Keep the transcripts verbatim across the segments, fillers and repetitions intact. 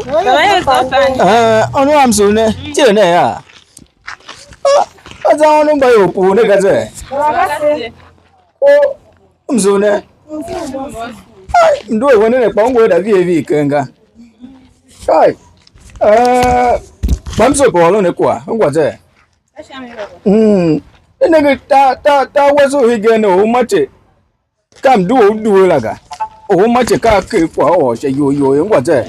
Eh, ônov am sugh ne, tile ne ya. Ah, a za ônov mba ior pue ne ga ze. Ko msugh ne. Ai, mdu a wene ne kpa ungwa da vie vie ken ga. Kai. Eh, kpa m soo pe ôron ne kwagh, ungwa ze. Mm. Ne nenge ta, ta, ta wese u hegen ne u Mate. Ka mdu u due la ga. U Mate ka a ker kwagh u ôr sha iyol you ye, ngwa ze.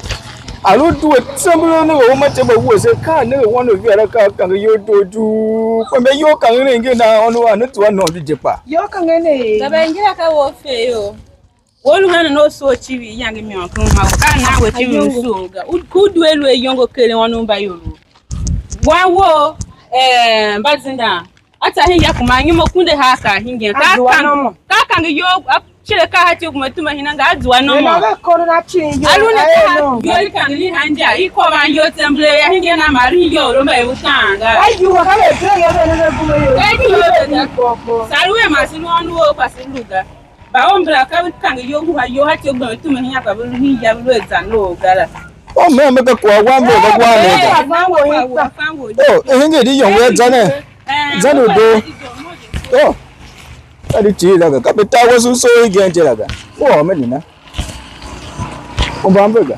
A lu due tsembele ne u Mate mba wuese, ka ne wan u via la ka kange iyol doo duu. Kpa mba iyol kange ne ngi na ônov a ne tsuwa nôngo di je kpa. Yo kange ne. Baba ngira ka wo fe yo. Wo lu hana no so chivi yange myon kun ha. Ka na we chivi so ga. U ku due lu e yongo kere ônov mba yolo. Wan wou, eh, mba zindan. A tsa hen ya kuma anyom a kunde haa kar hingen. Ka a zua kange, nômô. Ka a kange iyol, a cire ka a hati kuma tuma hina nga a zua nômô. Nana ve koro na cin iyol. A lu ne a ka er ha no. Iyol i kange ni han inja, i kôvan iyol tsemble, ya hingen na ma lu iyol lo mba i u kaan ga. Ai, yuwa ka le tre ya ve ne ve gume iyol. Ai, yuwa ve ne. Sar we ma si lu ônov ou kpa si lu ga. Mba un mbala ka ve kange iyol, nguha iyol, hati u gben ve tume hinya, kpa ve lu hin ya, ve lu a zan u ga la. O me, me ka kwagh wam ve va gwa ne ga. Kwagh wam, kwagh wam. Oh, e henge di yongo ya za ne. Za ne u doo. Oh. Ka di cii la ga. Ka pe tar wase u soo igen je la ga. U ôr me nena? U mban ve ga.